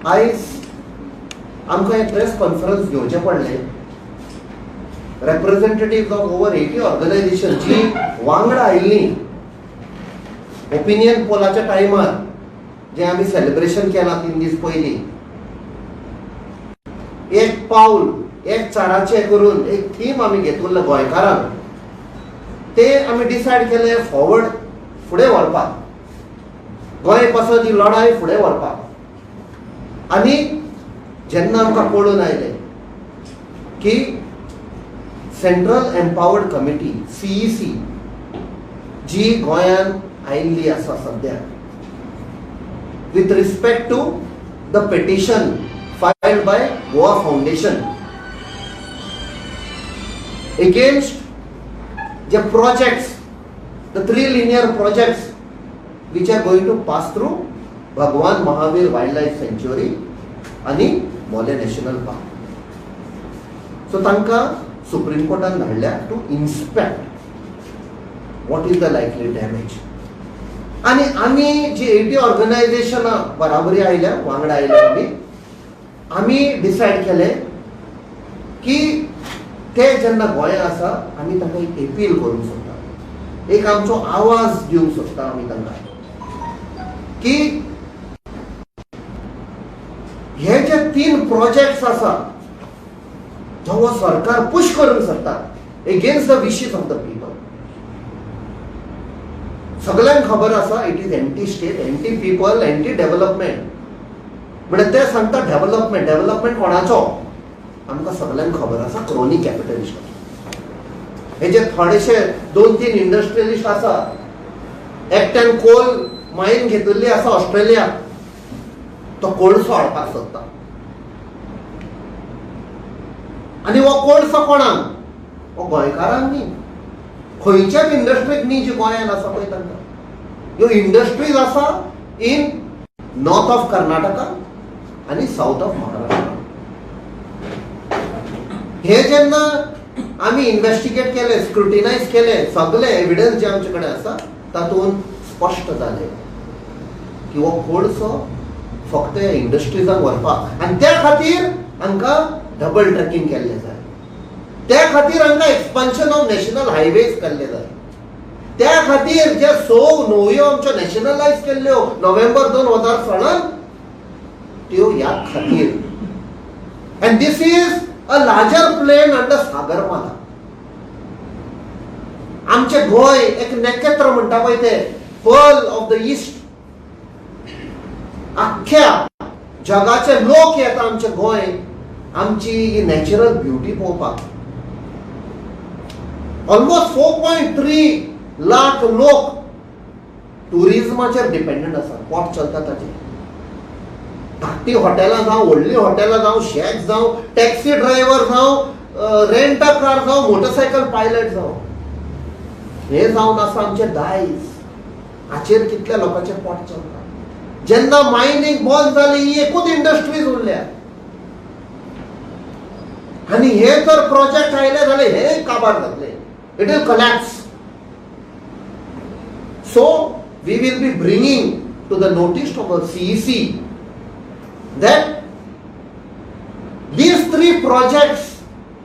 आयज आमकां एक प्रेस कॉन्फरन्स घेवचें पडलें. Representative of over 80 organization जी वांगडा आयिल्लीं ओपिनियन पोलाच्या टायमार, जे आमी सेलिब्रेशन केलां 3 दीस पयलीं, एक पावल एक चाराचें करून एक थीम आमी घेतिल्लो गोंयकारांक, ते आमी डिसायड केले फॉरवर्ड फुडें व्हरपाक, गोंय पासत ही लढाय फुडें व्हरपाक. आनी जेन्ना आमकां कळून आयलें की सेंट्रल एम्पावर्ड कमिटी, सीईसी, जी गोंयांत आयिल्ली आसा सद्या with respect to the petition filed by Goa Foundation against the projects, the three linear projects which are going to pass through Bhagwan Mahavir Wildlife Sanctuary आणि मोले नॅशनल पार्क. सो तांकां supreme कोर्टान धाडल्या to inspect what is the likely damage. आनी आमी जी 80 ऑर्गनायझेशनां बराबरी आयल्या, वांगडा आयल्या, आमी डिसायड केलें की ते जेन्ना गोंयांत आसा, आमी तांकां एक एपील करूंक सोदता, एक आमचो आवाज दिवंक सोदता आमी तांकां की हे जे तीन प्रोजेक्ट्स आसा, जो हो सरकार पुश करूंक सोदता against the wishes of the people. सगळ्यांक खबर आसा, it is anti state, anti people, anti development. म्हणजे ते सांगता डेव्हलपमेंट. डेव्हलपमेंट कोणाचो? आमकां सगळ्यांक खबर आसा, क्रोनी कॅपिटलिस्ट. हे जे थोडेशे दोन तीन इंडस्ट्रियलिस्ट आसा, एकट्यान कोल मायन घेतिल्ली आसा ऑस्ट्रेलिया, तो कोळसो हाडपाक सोदता. आनी हो कोळसो कोणाक? हो गोंयकारांक न्ही, खंयच्याच इंडस्ट्रीक न्ही जी गोंयांत आसा पळय तांकां. ह्यो इंडस्ट्रीज आसा इन नॉर्थ ऑफ कर्नाटका आनी सावथ ऑफ महाराष्ट्र. हे जेन्ना आमी इन्व्हेस्टिगेट केले, स्क्रुटिनायज केले, सगळे एविडन्स जे आमचे कडेन आसा, तातूंत स्पश्ट जालें की हो कोळसो फक्त ह्या इंडस्ट्रीजांक व्हरपाक आनी त्या खातीर हांकां डबल ट्रॅकिंग केल्लें जाय, त्या खातीर हांकां एक्सपान्शन ऑफ नॅशनल हायवेज केल्ले जाय, त्या खातीर जे स न्हंयो आमच्यो नॅशनलायज केल्ल्यो नोव्हेंबर 2016, त्यो ह्या खातीर. And this is a larger plan under Sagarmala. आमचे गोंय एक नखेत्र म्हणटा पळय ते, पर्ल ऑफ the east. अख्ख्या जगाचे लोक येता आमचे गोंय, आमची ही नॅचरल ब्युटी पळोवपाक. ऑलमोस्ट 4.3 लाख लोक टुरिझमाचेर डिपेंडंट आसा. पोट चलता ताचेर. धाकटी हॉटेलां जावं, व्हडलीं हॉटेलां जावं, शॅक जावं, टॅक्सी ड्रायव्हर जावं, रेंट अ कार जावं, मोटरसायकल पायलट जावं, हे जावन आसा आमचें दायज. हाचेर कितल्या लोकांचें पोट चलता. जेन्ना मायनींग बंद जाली, ही एकूच इंडस्ट्रीज उरल्या. आनी हे जर प्रोजेक्ट आयले जाल्यार हे काबार जातले, it will collapse. So we will be bringing to the notice of the CEC that these three projects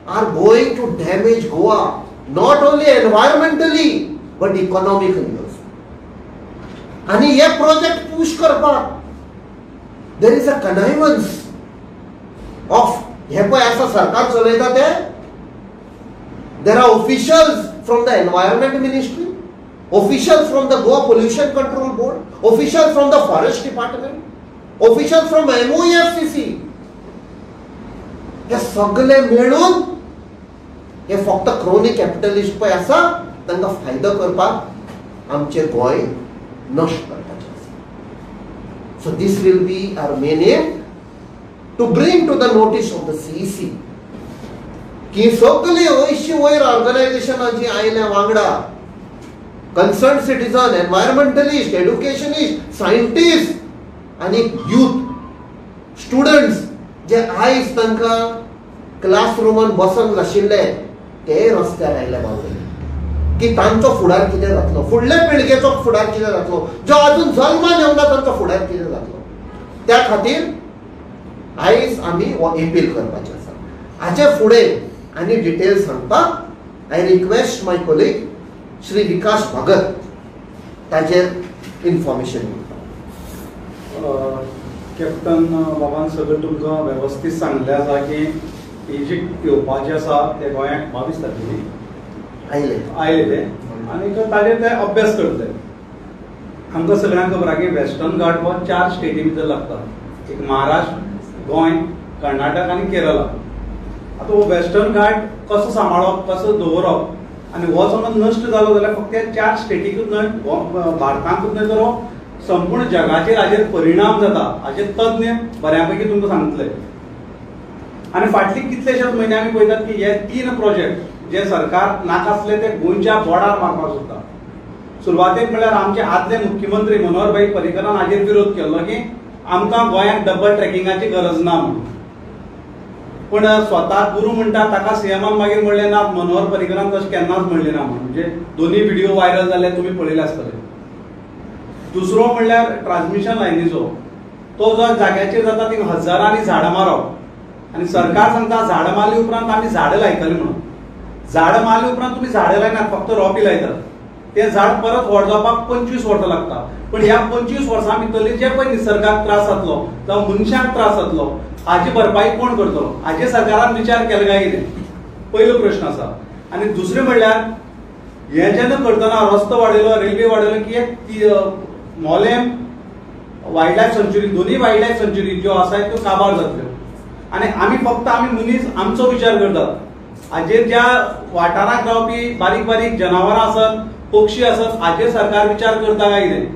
are going to damage Goa not only environmentally but economically also. आणि हे प्रोजेक्ट पुश करपाक there is a connivance of हे पळय आसा सरकार चलयता ते. There are officials from the Environment Ministry, officials from the Goa Pollution Control Board, officials from the Forest Department, officials from MOEFCC. हे सगळे मेळून हे फक्त क्रोनी कॅपिटलिस्ट पळय आसा, तांकां फायदो करपाक आमचें गोंय नश्ट करपाचें आसा. So this will be our main aim, to bring to the notice of the CEC की सगळीं 80 वयर ऑर्गनायझेशनां जी आयल्या वांगडा, concern citizen, environmentalist, educationist, scientist आनी यूथ, स्टुडंट्स जे आयज तांकां क्लासरुमान बसोंक नाशिल्ले, ते रस्त्यार आयले बाबरे की तांचो फुडार कितें जातलो, फुडल्या पिळगेचो फुडार कितें जातलो, जो अजून जल्मान येवना तांचो फुडार कितें जातलो. त्या खातीर आयज आमी हो एपील करपाचें आसा. हाचे फुडें आनी डिटेल सांगपाक I request my colleague Shri Vikas Bhagat ताजेर इन्फॉर्मेशन दिवपाक. कॅप्टन बाबान सगळें तुमकां वेवस्थीत सांगलें आसा की ही जी येवपाची आसा ते गोंयाक 22 तारखेक आयले आयले ते आनी ताजेर ते अभ्यास करतले. आमकां सगळ्यांक खबर आसा की वेस्टर्न घाट हो 4 स्टेटी भितर लागता, एक महाराष्ट्र, गोंय, कर्नाटक आनी केरला. आतां हो वेस्टर्न घाट कसो सांबाळप, कसो दवरप आनी हो समज नश्ट जालो जाल्यार फक्त ह्या 4 स्टेटीकूच न्हय, भारतांतूच न्हय तर हो संपूर्ण जगाचेर हाजेर परिणाम जाता हाजेर तज्ञ बऱ्या पैकी तुमकां सांगतले. आनी फाटली कितलेशेच म्हयने आमी पळयतात की हे 3 प्रोजेक्ट जे सरकार नाकासले ते गोंयच्या बोर्डार मारपाक सोदता. सुरवातेक म्हणल्यार आमचे आदले मुख्यमंत्री मनोहर भाई पर्रीकरान हाजेर विरोध केल्लो की आमकां गोंयांत डबल ट्रॅकिंगाची गरज ना म्हणून. पूण स्वता गुरू म्हणटा ताका सीएमान मागीर म्हणलें ना, मनोहर पर्रीकरान तशें केन्नाच म्हणलें ना म्हणून. म्हणजे दोनूय व्हिडिओ व्हायरल जाले, तुमी पळयले आसतले. दुसरो म्हणल्यार ट्रान्समिशन लायनीचो, तो जो जाग्याचेर जाता थिंगा हजारांनी झाडां मारप आनी सरकार सांगता झाडां मारले उपरांत आमी झाडां लायतले म्हणून. झाडां मारले उपरांत तुमी झाडां लायनात, फक्त रोपे लायतात. तें झाड परत व्हड जावपाक 25 वर्सां लागता. पण ह्या 25 वर्सां भितरले जे पळय निसर्गाक त्रास जातलो जावं मनशाक त्रास जातलो हाजी भरपाई कोण करतलो हाजे सरकारान विचार केला काय कितें, पयलो प्रश्न आसा. आनी दुसरें म्हणल्यार हें जेन्ना करतना रस्तो वाडयलो, रेल्वे वाडयलो की एक मोलेम वायल्ड लायफ सँच्युरी, दोनूय वायल्ड लायफ सँच्युरी ज्यो आसा त्यो काबार जातल्यो. आनी आमी फक्त आमी मनीस आमचो विचार करतात, हाजेर ज्या वाठारांत रावपी बारीक बारीक जनावरां आसत, पक्षी आसत हाजेर सरकार विचार करता काय कितें,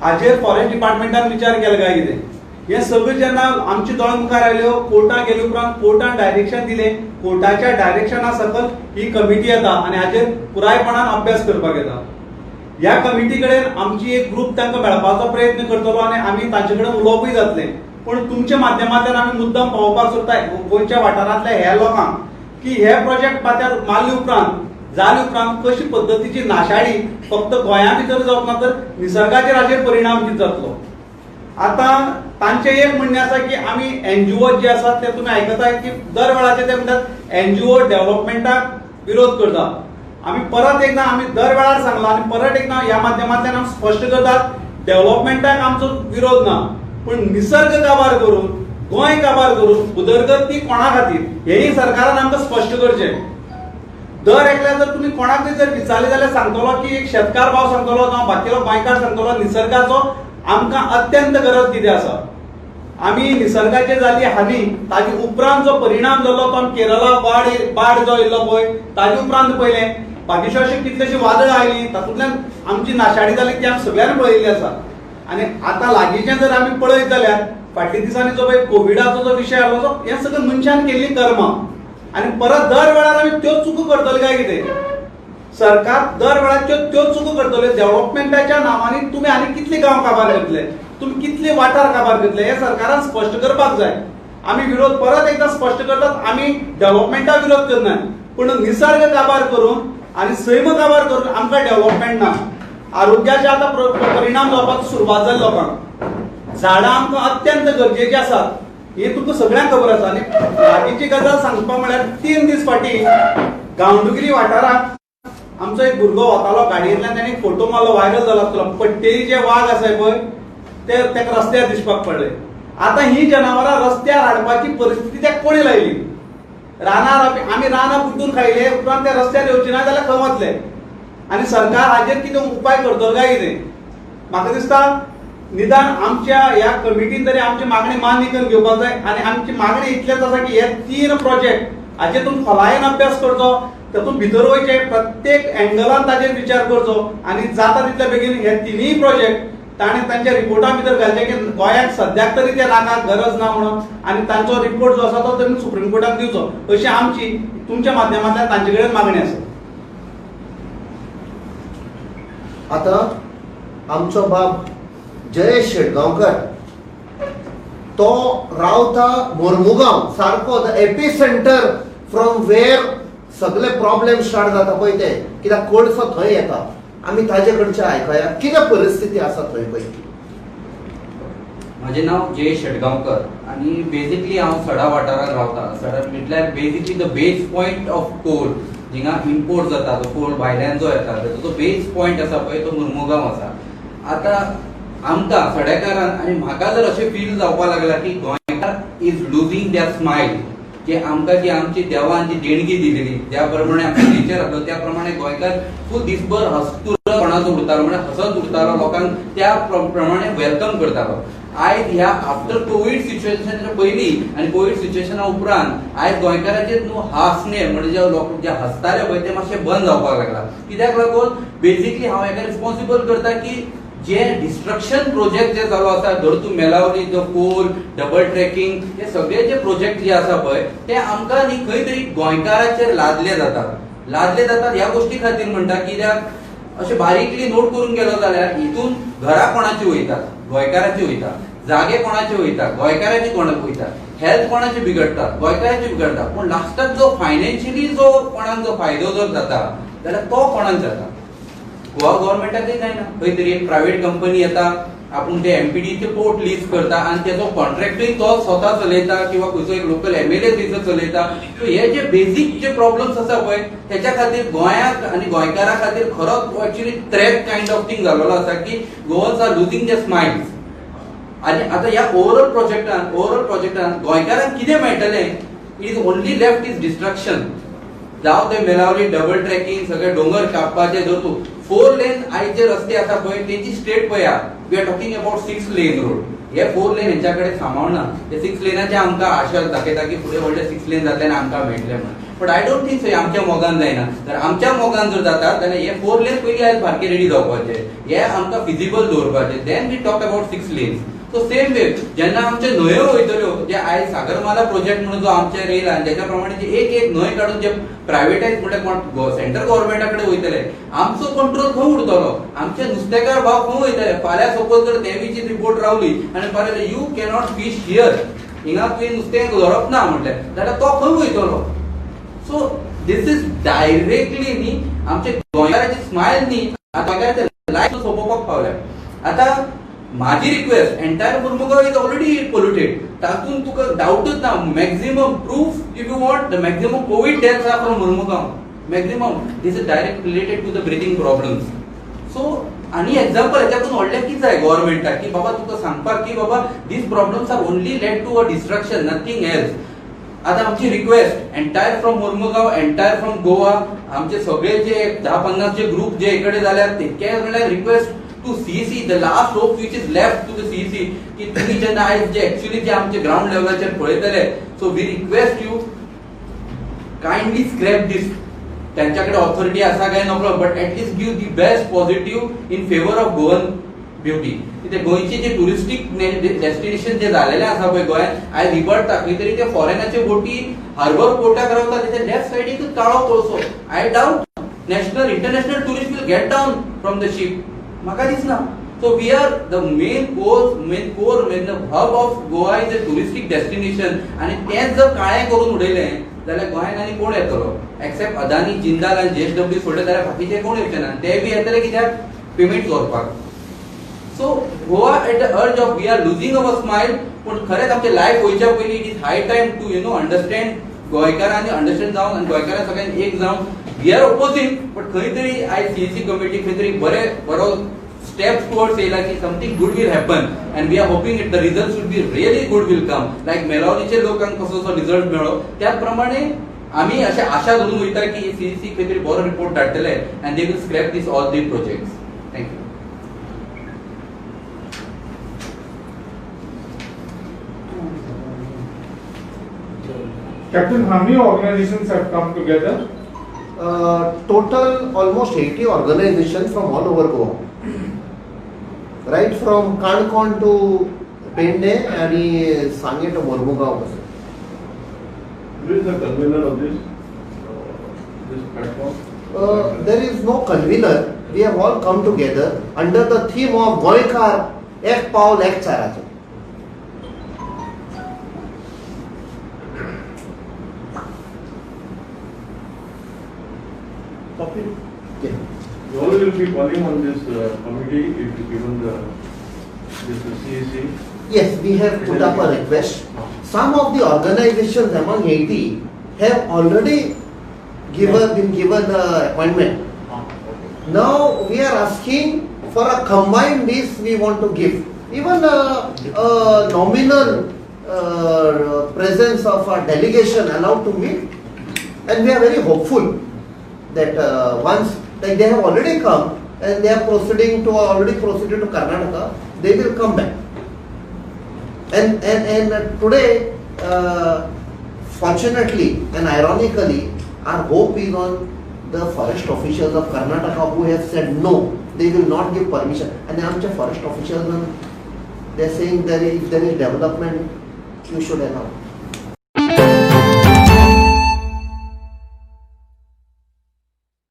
हाजेर फॉरेस्ट डिपार्टमेंटान विचार केला काय कितें. हें सगळें जेन्ना आमच्या दोळ्या मुखार आयल्यो, कोर्टाक गेले उपरांत कोर्टान डायरेक्शन दिलें, कोर्टाच्या डायरेक्शना सकल ही कमिटी येता आनी हाजेर पुरायपणान अभ्यास करपाक येता. ह्या कमिटी कडेन आमची एक ग्रूप तांकां मेळपाचो प्रयत्न करतलो आनी आमी तांचे कडेन उलोवपूय जातलें. पूण तुमच्या माध्यमांतल्यान आमी मुद्दम पावोवपाक सोदता गोंयच्या वाठारांतल्या ह्या लोकांक की हे प्रोजेक्ट माथ्यार मारले उपरांत जाले उपरांत कशी पद्दतीची नाशाडी फक्त गोंया भितर जावप ना तर निसर्गाचेर हाजेर परिणाम कितें जातलो. आतां तांचें एक म्हणणें आसा की आमी एनजीओ जे आसात ते तुमी आयकताय की दर वेळाचे ते म्हणटात एनजीओ डेव्हलपमेंटाक विरोध करता. आमी परत एकदां आमी दर वेळार सांगलां आनी परत एकदां ह्या माध्यमांतल्यान आमी स्पश्ट करतात डेव्हलपमेंटाक आमचो विरोध ना, पूण निसर्ग काबार करून गोंय काबार करून उदरगत ती कोणा खातीर हेंय सरकारान आमकां स्पश्ट करचें. दर एकल्या जर तुमी कोणाकय जर विचारलें जाल्यार सांगतलो की एक शेतकार भाव सांगतलो जावं बाकीलो गोंयकार सांगतलो निसर्गाचो आमकां अत्यंत गरज कितें आसा. आमी निसर्गाचेर जाल्ली हानी ताजे उपरांत जो परिणाम जालो तो आमी केरला बाड जो येयल्लो पळय ताजे उपरांत पळयलें, बाकीच्यो अशें कितलेशीं वादळां आयलीं तातूंतल्यान आमची नाशाडी जाली ती आमी सगळ्यांनी पळयल्ली आसा. आनी आतां लागींचें जर आमी पळयत जाल्यार फाटल्या दिसांनी जो पळय कोविडाचो जो विशय आसलो तो हें सगळें मनशान केल्लीं कर्मां आनी परत दर वेळार आमी त्यो चुको करतले काय कितें, सरकार दर वेळार त्यो चुको करतले. डेव्हलपमेंटाच्या नांवांनी तुमी आनी कितले गांव काबार करतले, तुमी कितले वाठार काबार करतले हें सरकारान स्पश्ट करपाक जाय. आमी विरोध परत एकदां स्पश्ट करतात, आमी डेव्हलपमेंटाक विरोध करनात, पूण निसर्ग काबार करून आनी सैम काबार करून आमकां डेव्हलपमेंट ना. आरोग्याचे आतां परिणाम जावपाक सुरवात जाली लोकांक. झाडां आमकां अत्यंत गरजेचीं आसात हें तुमकां सगळ्यांक खबर आसा. आनी लागींची गजाल सांगपा म्हळ्यार 3 दीस फाटीं गांवडोंगरी वाठारांत आमचो एक भुरगो वतालो गाडयेंतल्यान, ताणें एक फोटो मारलो, व्हायरल जाला आसतलो. पट्टेरी जे वाग आसा पळय ते ताका रस्त्यार दिसपाक पडले. आतां ही जनावरां रस्त्यार हाडपाची परिस्थिती त्या कोणी लायली? रानार आमी रानां बुड्डून खायले उपरांत ते रस्त्यार येवचे ना जाल्यार खंय वतले? आनी सरकार हाजेर कितें उपाय करतलो काय कितें? म्हाका दिसता निदान आमच्या ह्या कमिटीन तरी आमची मागणी मान्य करून घेवपाक जाय. आनी आमची मागणी इतलेच आसा की हे 3 प्रोजेक्ट हाजेर तुमी खोलायेन अभ्यास करचो, तातूंत भितर वयचें, प्रत्येक एंगलान ताजेर विचार करचो आनी जाता तितले बेगीन हे 3 प्रोजेक्ट ताणें तांच्या रिपोर्टा भितर घालचे की गोंयाक सद्याक तरी ते नाका, गरज ना म्हणून, आनी तांचो रिपोर्ट जो आसा तो तेमी सुप्रीम कोर्टाक दिवचो अशी आमची तुमच्या माध्यमांतल्यान तांचे कडेन मागणी आसा. आतां आमचो बाब जयेश शेटगांवकर तो रावता मोर्मुगांव सारको the epicentre from where सगळे प्रॉब्लेम स्टार्ट जाता पळय ते, कित्याक कोळसो थंय येता. आमी ताजे कडचे आयकया कितें परिस्थिती आसा थंय पळय. म्हजें नांव जय शेटगांवकर आनी बेजिकली हांव सडा वाठारांत रावता. सडा म्हटल्यार basically the base point of coal जिंगा इम्पोर्ट जाता, तो कोल भायल्यान जो येता ताचो जो बेज पॉयंट आसा पळय तो मुर्मुगांव आसा. आतां आमकां सड्याकारान आनी म्हाका जर अशें फील जावपाक लागला की गोंयकार is losing there smile, की आमकां जी आमची देवान जी देणगी दिलेली ज्या प्रमाणे आमचो नेचर आसलो त्या प्रमाणे गोंयकार फूल दिसभर हसतुर कोणाचो उरतालो, म्हळ्यार हसत उरतालो, लोकांक त्या प्रमाणे welcome करतालो. आयज ह्या आफ्टर कोवीड सिच्युएशनाच्या पयलीं आनी कोवीड सिच्युएशना उपरांत आयज गोंयकाराचेर न्हू हांसणे म्हणजे जे लोक जे हसताले पळय ते मातशें बंद जावपाक लागला. कित्याक लागून बेजिकली हांव हेका रिस्पॉन्सिबल करता की जे डिस्ट्रक्शन प्रोजेक्ट जे चालू आसा, धर तूं मेलावली जो कोल डबल ट्रॅकिंग हे सगळे जे प्रोजेक्ट जे आसा पळय ते आमकां न्ही खंय तरी गोंयकाराचेर लादले जातात. लादले जातात ह्या गोश्टी खातीर म्हणटा कित्याक अशें बारीकली नोट करून गेलो जाल्यार हितून घरां कोणाची वयतात, गोंयकाराची वयता, जागे कोणाचे वयता, गोंयकाराची कोणाक वयता, हेल्थ कोणाची बिगडटा, गोंयकाराची बिगडटा. पूण लास्टाक जो फायनान्शियली जो कोणाक जो फायदो जर जाता जाल्यार तो कोणाक जाता, गोवा गव्हर्मेंटाकय जायना. खंय तरी एक प्रायव्हेट कंपनी येता, आपूण ते एमपीडीचे पोर्ट लीज करता आनी तेजो कॉन्ट्रॅक्टूय तो स्वता चलयता किंवा खंयचो एक लोकल एमएलए थंयसर चलयता. सो हे जे बेजीक जे प्रॉब्लम्स आसा पळय तेच्या खातीर गोंयाक आनी गोंयकारा खातीर खरोच actually threat kind of thing जाल्लो आसा की Goans are losing their smiles. आनी आतां ह्या ओवरऑल प्रोजेक्टान गोंयकारांक कितें मेळटलें, it is only left is destruction. जावं ते मेलावली डबल ट्रॅकिंग सगळे डोंगर कापपाचे, जर तूं 4 लेन आयज जे रस्ते आसा पळय तेंची स्टेट पळया, we are talking about 6 lane road. हे 4 लेन हेंच्या कडेन सांबाळना, ते 6 लेनाचे आमकां आशा दाखयता की फुडें व्हडले 6 लेन जातले आनी आमकां मेळटले म्हणून. But I don't think so आमच्या मोगान जायना. तर आमच्या मोगान जर जाता जाल्यार हे 4 लेन पयलीं आयज सारके रेडी जावपाचे, हे आमकां फिजिबल दवरपाचे, then we talk about 6 lanes. So same way जेन्ना आमचे न्हंयो वयतल्यो, जे आयज सागरमाला प्रोजेक्ट म्हणून जो आमचेर येयला आनी तेच्या प्रमाणे जे एक एक न्हंय काडून जे प्रायवेटायज म्हणल्यार कोण सेंट्रल गव्हर्मेंटा कडेन वयतले, आमचो कंट्रोल खंय उरतलो, आमचे नुस्तेकार भाव खंय वयतले. फाल्यां सपोज जर नेवीची रिपोर्ट रावली आनी फाल्यां you cannot fish here, हिंगा तुवें नुस्तें धरप ना म्हटलें जाल्यार तो खंय वयतलो. सो this is directly न्ही आमचे गोंयकाराची स्मायल न्ही, गोंयकाराचे लायफ सोंपोवपाक पावल्या. आतां माझी request, entire Mormugao is already polluted, तातूंत तुका डावटूच ना. Maximum proof if you want, the maximum COVID deaths are from Mormugao, maximum. This is direct related to the breathing problems. So आनी एक्झाम्पल हेच्याकून व्हडलें कितें जाय गव्हर्मेंटाक की बाबा तुका सांगपाक की बाबा these problems are only led to a destruction, nothing else. आतां आमची request entire from Mormugao, entire from Goa, आमचे सगळे जे 10-50 जे ग्रुप जे इकडे जाल्यात तितके म्हणल्यार request to CEC, the last hope which is left to the CEC, की तुम्ही जेन्ना आयज जे एक्चुअली जे आमचे ग्राउंड लेवलाचेर पळयतले, so we request you kindly scrap this. त्यांच्याकडे ऑथॉरिटी आसा काय नकळो, but at least give the best positive in favour of Goan beauty. कित्याक गोंयचे जे टुरिस्टीक डेस्टिनेशन जे जालेले आसा पळय गोंयांत आयज इबाडटा, खंय तरी ते फॉरेनाचे बोटी हार्बर पोर्टाक रावता, तेच्या लेफ्ट सायडीक काळो कोळसो. I doubt national international tourist will get down from the ship, म्हाका दिसना. So we are the main core main hub of Goa is a touristic destination, आनी तेंच जर काळें करून उडयलें जाल्यार गोंयांत आनी कोण येतलो एक्सेप्ट अदानी, जिंदाल आनी जेएसडब्ल्यू सोडले जाल्यार बाकीचे कोण येवचे ना. ते बी येतले कित्याक पेमेंट दवरपाक. So Goa at the urge of we are losing our smile. पूण खरेंच आमचें लायफ वयच्या पयलीं it is high time to you know understand गोंयकारांनी understand जावन आनी गोंयकारां सगळ्यांनी एक जावन we are opposing, but खंय तरी आयज सीईसी कमिटी खंय तरी बरो steps towards येयला की something good will happen and we are hoping it the result should be really good will come. Like मेलावलीचे लोकांक कसो असो रिजल्ट मेळ्ळो त्याच प्रमाणे आमी अशें आशा धरून वयता की सीईसी खंय तरी बरो रिपोर्ट धाडटले and they will scrap this all the projects. Thank you. Captain, how many organizations have come together? Total almost 80 organizations from all over Goa. Right from Canacona to Pende and Sange to Mormugao. Who is the convener of this platform? There is no convener. We have all come together under the theme of Goenkar Ek Paul Ek Characho. Yeah. You all will be calling on this committee if given the this CEC. Yes, we have put up a request. Some of the organizations among 80 have already been given appointment. Now we are asking for a combined list we want to give. Even a nominal presence of a delegation allowed to meet, and we are very hopeful that once, like, they have already come and they are proceeding to already proceeded to Karnataka, they will come back. And today, fortunately and ironically, our hope is on the forest officials of Karnataka who have said no, they will not give permission. And आमच्या forest officials, they are saying that if there is development, you should allow.